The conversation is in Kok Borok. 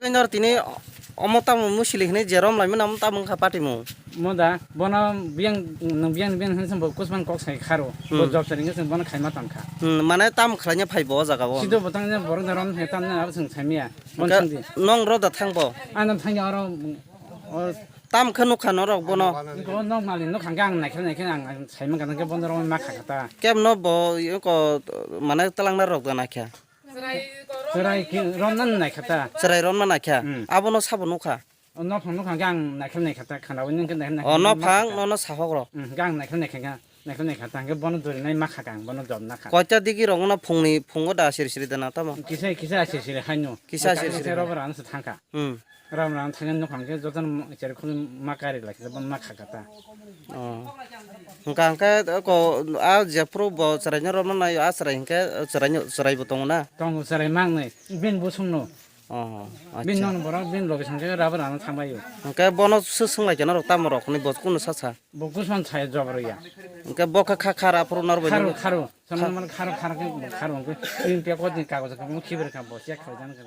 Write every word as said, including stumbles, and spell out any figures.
Nor tini omo tamo musili hini jerom laimani omo tamo wngkha patimung. Mo da, bono biyang, nwng biyang, biyang hinwi chwng bo kusman kok sai kharo. Bo Hmm. Job sari hinwi chwng bono khaima tangkha. Hmm, mane tam khlaina phai bo o jaga o? Sido bo tang borok da rom he tam na abo chwng saimaya. Bon Hwnkhe sandi. Nong ro da thang bo? Ano thang ya oro, o Tam khe nukha norok bono? Ko nok mali nuk hangke ang naikhe naikhe ang, ang saimang kana ke bono rom ma kha kata. Kem no bo ko mane talang na rok da naikha? Chwrai ki rom nan naikha ta. Chwrai rom na naikha? Hmm. Abono sabo nukha? O nophang nophang khe ang naikhe naikha ta, khana wi nang khe naikhe naikha O ta, nophang nono sahok rok. Hmm, khe ang naikhe naikha kha, naikhe naikha ta, hwnkhe bono duri nai ma kha kha ang, bono job na kha. Koita digi rok no phungni phungo da siri siri da na tamo? Kisa kisa siri siri haino. Kisa siri siri. Robo rano se thangkha. Hmm. Ram ram thangkhe nokhang khe jotono cheri khulum ma kari lai khe bono ma kha kha ta. Oh. Hwnkha hwnkhe ko a jephuru bo chwraino romno naio, a chwrai hwnkhe chwraino, chwraibo tongo na? Tongo chwrai mangnai, bini bosongno. Oh, acha. Bini nokni borok bini loge songkhe rubber ano thangbaio. Hwnkhe bono sw-, swnglaikha norok tamo rok hwnwi bo kunu sacha? Bo kusman sai jobor ya. Hwnkhe bo kha kha khara phuru norok bai Kharo, nang- kharo. Samno Kha- man kharo, kharo khe kharo hwnkhe. Bini pekot ni kagoj khe khibir kha bo check khlai jani khe.